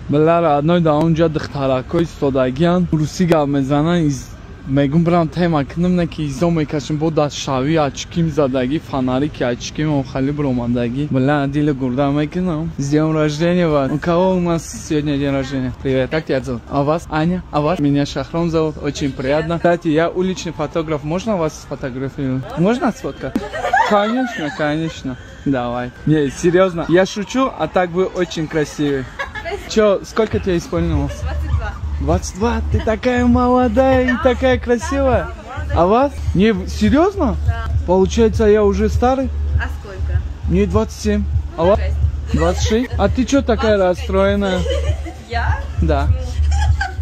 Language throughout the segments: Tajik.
Бля, родной, да онҷа духтаракҳо истодагиян, русӣ гап мезананд, мегум бирам тема кунам, не ки изо мекашем, бо дастшавӣ очким задагӣ, фонарики очким охали биромадагӣ. Бля, дили гурда мекунам. С днем рождения вас. У кого у нас сегодня день рождения? Привет, как тебя зовут? А вас? Аня? А вас? Меня Шахром зовут, очень приятно. Кстати, я уличный фотограф, можно вас сфотографировать? Можно сфоткать? Конечно, конечно. Давай. Не, серьезно, я шучу, а так вы очень красивый. Че, сколько тебе исполнилось? 22. 22? Ты такая молодая и такая красивая. А вас? Не, серьезно? Да. Получается, я уже старый? А сколько? Мне 27. А вас? 26. А ты че такая расстроенная? Я? Да.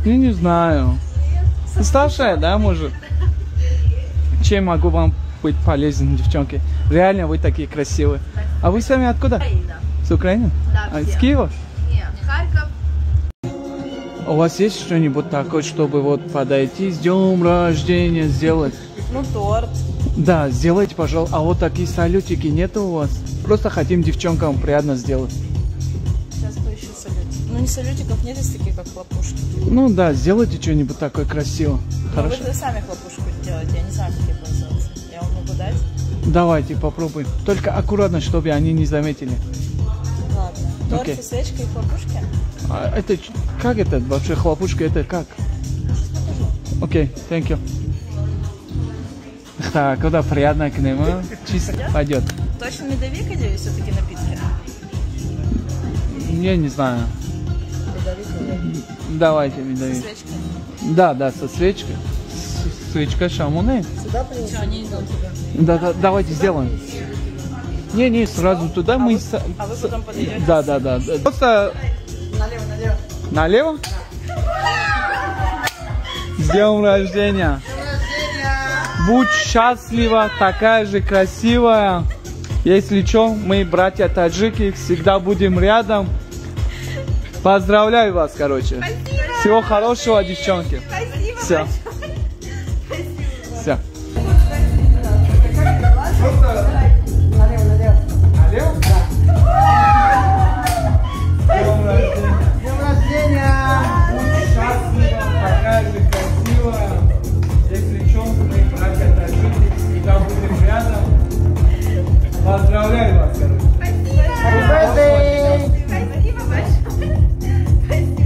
Я не знаю. Старшая, да, может? Чем могу вам быть полезен, девчонки? Реально вы такие красивые. А вы сами откуда? Украина. С Украины? Да, а, из Киева? Нет, Харьков. У вас есть что-нибудь такое, чтобы вот подойти с днем рождения сделать? Ну, торт. Да, сделайте, пожалуйста. А вот такие салютики нет у вас? Просто хотим девчонкам приятно сделать. Сейчас поищу салютики. Ну, не салютиков нет, есть такие, как хлопушки. Ну да, сделайте что-нибудь такое красиво. Хорошо. Ну, вы сами хлопушку делаете, я не знаю, как ей пользоваться. Я вам могу дать? Давайте попробуем. Только аккуратно, чтобы они не заметили. Ладно. Торт Окей. И свечка, и хлопушки? А это как это вообще хлопушка? Это как? Окей, thank you. Так, куда приятно к нему. Чисто пойдет. Точно медовик или все-таки напитки? Я не знаю. Медовик или? Давайте медовик. Со свечкой? Да, да, со свечкой. Свечка шамуны. Сюда принесу? Они идут туда. Да, да, давайте сделаем. Не, не, сразу туда мы. А вы потом подойдете? Да, да, да. Просто. Налево, налево. Налево? С днем рождения! Будь счастлива, такая же красивая. Если что, мы, братья таджики, всегда будем рядом. Поздравляю вас, короче. Спасибо. Всего хорошего, девчонки. Спасибо. Все. Все. Налево, налево. Налево? Да. С днем рождения! Будь счастлива, такая же красивая. Если что, мы, братья таджики, всегда будем рядом. Поздравляю вас, короче. Спасибо. Спасибо большое. Спасибо.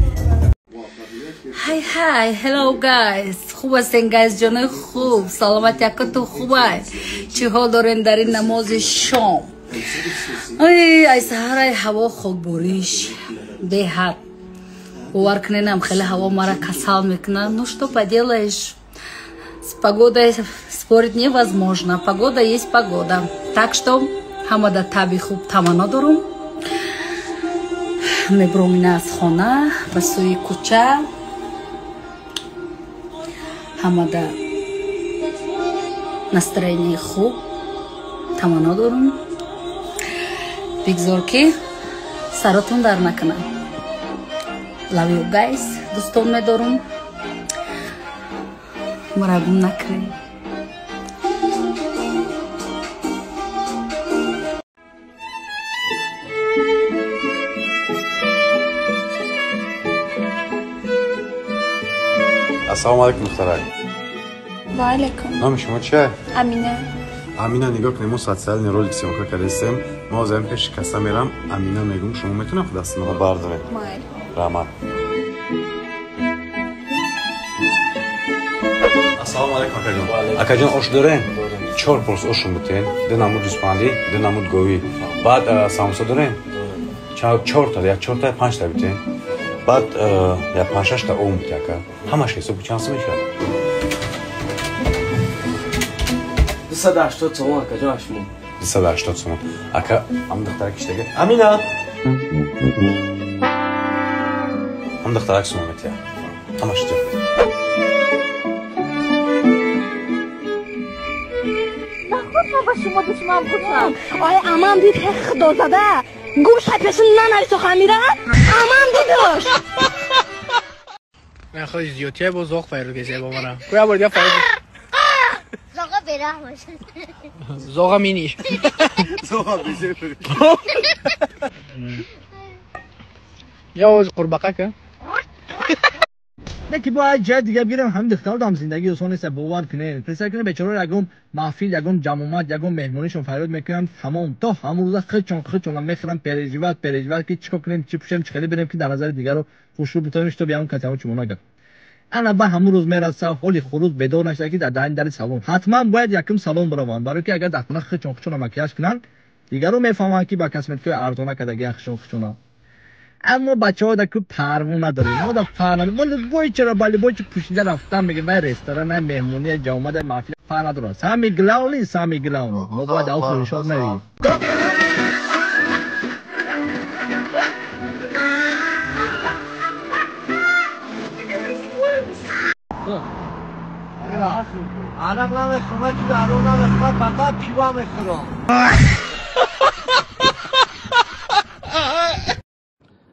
Hi, hi, hello guys. Хуб ҳастен guys, ҷонои хуб, саломат якатон хубай. Чӣ ҳол дорен дар ин намози шом? Ай, ай саҳараи ҳаво хокбориш беҳад. Бовар куненам хеле ҳаво мара касал мекунад. Ну что поделаешь? С погодой спорить невозможно. Погода есть погода. Так что ҳама да таби хуб таманно дорум. Мебромина аз хона ба сӯи кӯча. Ҳама да настроенияи хуб таманно дорум. Бигзор ки саротон дар накунад. Love you guys. Дӯстон медорум. Мара гум накунед. Ассалому алайкум, духтарак. Ва алайкум. Номи шумо чия? Амина. Амина, нигоҳ кунед, мо социальный ролик съёмка кардастем. Мо озаем пеши касса мерам. Амина мегӯм, шумо метавонед дастамро бардоред? Майли. Раҳмат. Ассалому алайкум, акаҷон. Акаҷон, ош дорем? 4 порс ошум бутен. 2 намуд гӯспандӣ, 2 намуд говӣ. Баъд самбуса дорем? 4 та, як 4 та, 5 та бутен. Баъд як 5-6 та ом бут, ака. Ҳамаш ҳисоб чанд сум мешавад? 280 сомон, акаҷон, аз шумо. 280 сомон. Ака, ҳам духтарак иштага. Амина! Ҳам духтарак сомон метия. Ҳамаш ҷо. Наход ман ба шумо душман бошам. Ой, амам дид, хе худозада. Гӯш пешин нанависо хамира. Амам дидош. من خودش زیادتیه با زاغ فیرو کسی با منم. کویا بار دیگه فیرو. زاغ برحمش. زاغ مینی. زاغ بیزه. Я овози қурбақа ка. Не ки бояд ҷай дига бигирем, ҳамин духтаро дам зиндагӣ осон нест, бовар кунед. Представ кунед, бечораро ягон маҳфил, ягон ҷамъомад, ягон меҳмонишон фарёд мекунанд, тамом то ҳамон рӯза худшон худшонам мехӯранд, переживать, переживать, ки чӣ кор кунем, чӣ пӯшем, чӣ хеле бирем, ки дар назари дигарро хушрӯ битавонем, чтоб ягон касе ҳамон чумо нагӯяд. Ана ба ҳамон рӯз мераса, ҳоли хурӯз бедор нашуда, ки дар даҳани дари салон ҳатман бояд якум салон бираванд, барое ки агар дар хона худшон худшонам макияж кунанд, дигарро мефаҳманд, ки ба косметикаи арзона кардагиан худшон худшонам. Аммо бачаҳо да ку парво надорем, мо да фар надорем, мо любой чаро ба любой чи пӯшида рафтан мегӯем, вай ресторан, меҳмонӣ, ҷамъомад, маҳфил, фар надорад. Самый главный, самый главный, мо бояд ав хӯришот навем. Арақ намехӯрам, чиз арақ намехӯрам, фақат пиво мехӯрам.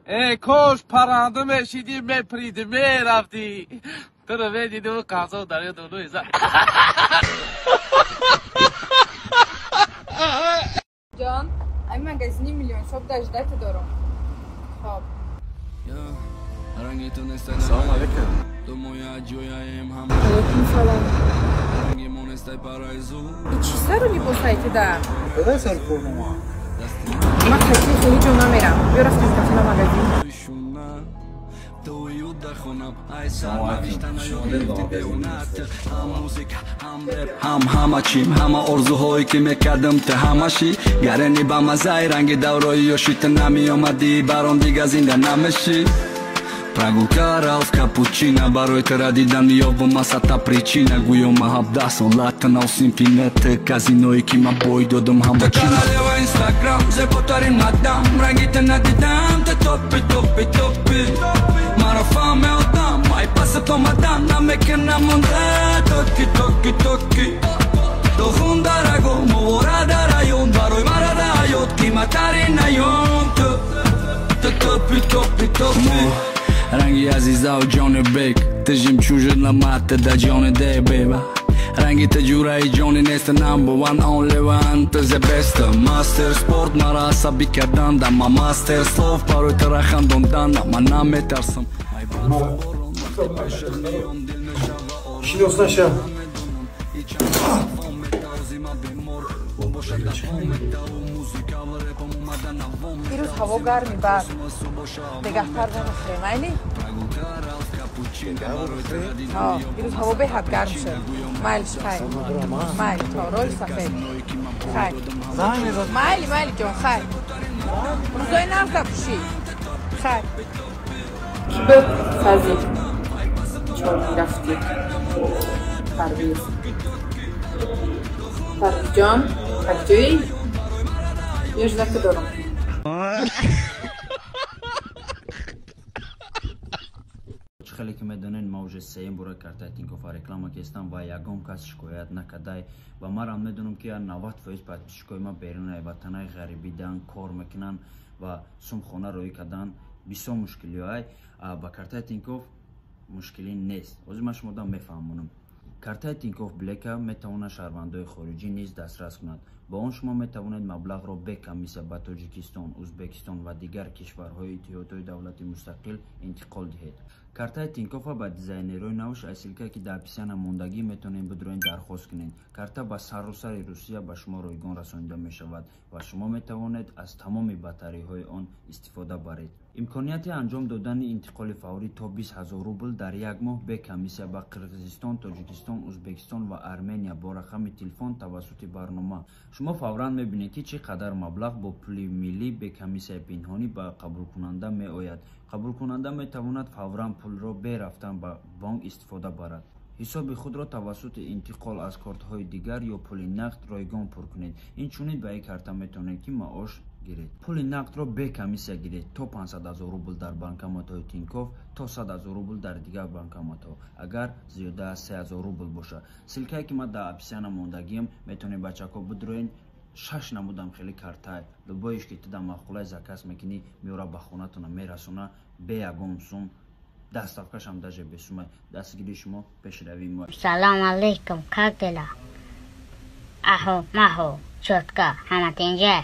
Эй, кош паранда мешиди, меприди, мерафти. Туро медидим, қазо дарё дуну иза. Ҷон, ами магазини Миллион Шоп да ждать дорам. Хоб. Салом алейкум. Алейкум салом. И чӣ сару либосае ти да? Кадай сар формама? Ман қайтии хеле ҷо намерам. Биё рафтем кафе магазин. Ҳам ҳама чим, ҳама орзуҳое ки мекардам, ту ҳамаши гарани ба маззаи ранги даврои ёши, ту намеомадӣ баром, дига зинда намешӣ. Прогулка, Ралф, капучино, барои тура дидан меёбам масата причина. Гӯё ма 17 сола, ту нав синфи ту казиное ки ма бой додам ҳама чина. Королева Инстаграм, зеботарин мадам, ранги ту надидам, ту топи, топи, топи. Маро фаҳме одам, ай пасат омадан, намекунам монда, токи, токи, токи. Дохун дараго, мовора дар район, барои мара да ҳаёт қиматтарин наём. Ту, ту топи, топи, топи. Ранги азизау ҷони бек, ту жемчужина мата да ҷони де беба. Ранги ту ҷураи ҷони нест, number one, only one, ту the best. Мастер спорт, мара асабӣ кардан, да ма мастер слов, барои тура хандондан, ман наметарсам. Шинос наша. Ирӯз ҳаво гарми бад. Бегаҳтар намехӯрем, майли? Ирӯз ҳаво беҳад гарм шуд. Майлиш, хай. Майли, то роли сафед. Хай. Майли, майли ҷон, хай. Рӯзои нав запӯшӣ. Хай. Кӣ буд фазил? Чор мерафтӣ. Парвиз. Парвизҷон, каҷоӣ? Ё ждака дорам. Чӣ хеле ки медонед, ма уже сеюм бора картаи Тинькоффа реклама кестам ва ягон кас шикоят накардай, ва марам медонам, ки 90% подписчикои ма берунаи ватанаи ғарибидан кор мекунанд ва сумхона роӣ кардан бисёр мушкилиҳоай. Ба картаи Тинькофф мушкилӣ нест. Ҳозир ман шумода мефаҳмонам. Картаи Тинькофф Блека метавонад шаҳрвандои хориҷӣ низ дастрас кунад. Бо он шумо метавонед маблағро бе комиссия ба Тоҷикистон, Ӯзбекистон ва дигар кишварҳои Иттиҳодҳои давлати мустақил интиқол диҳед. Картаи Тинькоффа ба дизайнерҳои навш аз ссылкае, ки дар описания мондагӣ, метавонед бидроен, дархост кунед. Карта ба саросари Русия ба шумо ройгон расонида мешавад ва шумо метавонед аз тамоми батареяҳои он истифода баред. Имконияти анҷом додани интиқоли фаврӣ то 20 ҳазор рубл дар як моҳ бе комиссия ба Қирғизистон, Тоҷикистон, Ӯзбекистон ва Армения бо рақами телефон тавассути барнома. Шумо фавран мебинед, ки чӣ қадар маблағ бо пули миллӣ бе комиссияи пинҳонӣ ба қабулкунанда меояд. Қабулкунанда метавонад фавран пулро бе рафтан ба бонк истифода барад. Ҳисоби худро тавассути интиқол аз кортҳои дигар ё пули нақд ройгон пур кунед. Инчунин ба ин карта метавонед, ки маош гиред. Пули нақдро бе комиссия гиред то 500 ҳазор рубл дар банкоматҳои Тинькофф, то 100 ҳазор рубл дар дигар банкоматҳо, агар зиёда аз 3 ҳазор рубл бошад. Ссылкае, ки ман дар описания мондагиам, метавонед, бачако, бидроен. Шаш намудам хеле картай, любоиш ки ту дар маъқулай заказ мекунӣ, меёра ба хонатона мерасона бе ягон сум, доставкашам даже бесумай. Дастгирии шумо пешравии мо. Салом алейкум, как дела? Ахо, махо, чётко, ҳама тинҷа.